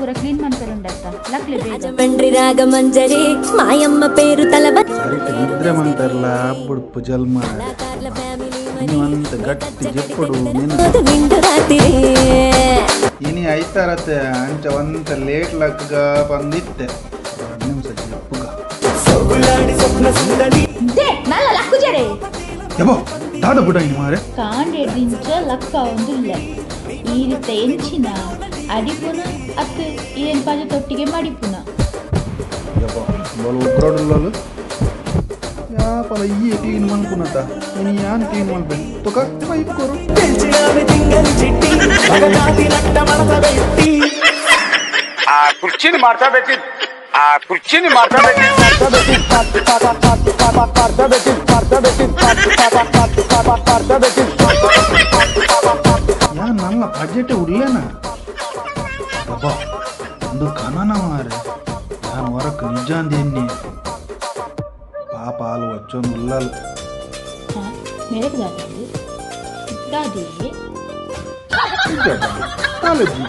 ಪೂರ ಕ್ಲೀನ್ ಮನ್ಪೆರುಂಡತ್ತ ಲಕ್ಲೆ ಬೇಗ. రాజమండ్రి రాగమంజరి మాయమ్మ పేరు తలవ ಸರಿಟ್ ನಿದ್ರೆ ಮಂತರ್ಲ ಬುಡ್ಪು ಜಲ್ಮ ಇನ್ನು ಗಟ್ಟಿ ಜೆಪ್ಪಡು ನಿನ್ನ నిండు రాత్రి ಇನಿ ಐತಾರತೆ ಅಂಚ ಒಂತ ಲೇಟ್ ಲಕ್ಗ ಬಂದಿತ್ತೆ 2 ನಿಮಿಷ ಜೆಪ್ಪುಗ. They ನಲ್ಲ ಲಕ್ಕುಜರೆ. ಯಬ್ಬೋ ದಾದ ಬುಡ ಇನಿ ಮಾರೆ. ಕಾಂಡೆದಿಂಚ ಲಕ್ಕ ಒಂದುಲ್ಲ ಈ ರೀತ ಎಂಚಿನ ಅಡಿಪುನ ಅತ್ತು ಏನ್ ಪಾಜ ತೊಟ್ಟಿಗೆ ಮಡಿಪುನ. ಯಬ್ಬೋ ಬೋಲು ಉಗ್ರೋಡುಲ್ಲಲು ಯಾಪಲ ಈ ಕ್ಲೀನ್ ಮನ್ಪುನತ ಇನಿ ಯಾನ್ ಕ್ಲೀನ್ ಮನ್ಪೆ ತುಕ ಪೈಪ್ ಕೊರು. ಆ ಕುರ್ಚಿని మార్చబెట్టి ಆ ಕುರ್ಚಿని మార్చబెట్టి ಯಾ ನನ್ನ ಬಜೆಟ್ ಉಲ್ಲೇನ ಅಬ್ಬಾ ಒಂದು ಕನನ ಮಾರೆ ಯಾನ್ ಹೊರಕ್ ನಿಜ ಅಂದೇನಿ ಪಾಪ ಹಾಲು వచ్చೊಂದು ಉಲ್ಲಲು. ಮೇರೆಗೆ ದಾದಿ ದಾದಿ ಕಾಲೇಜಿ ಕಾಲೇಜಿ.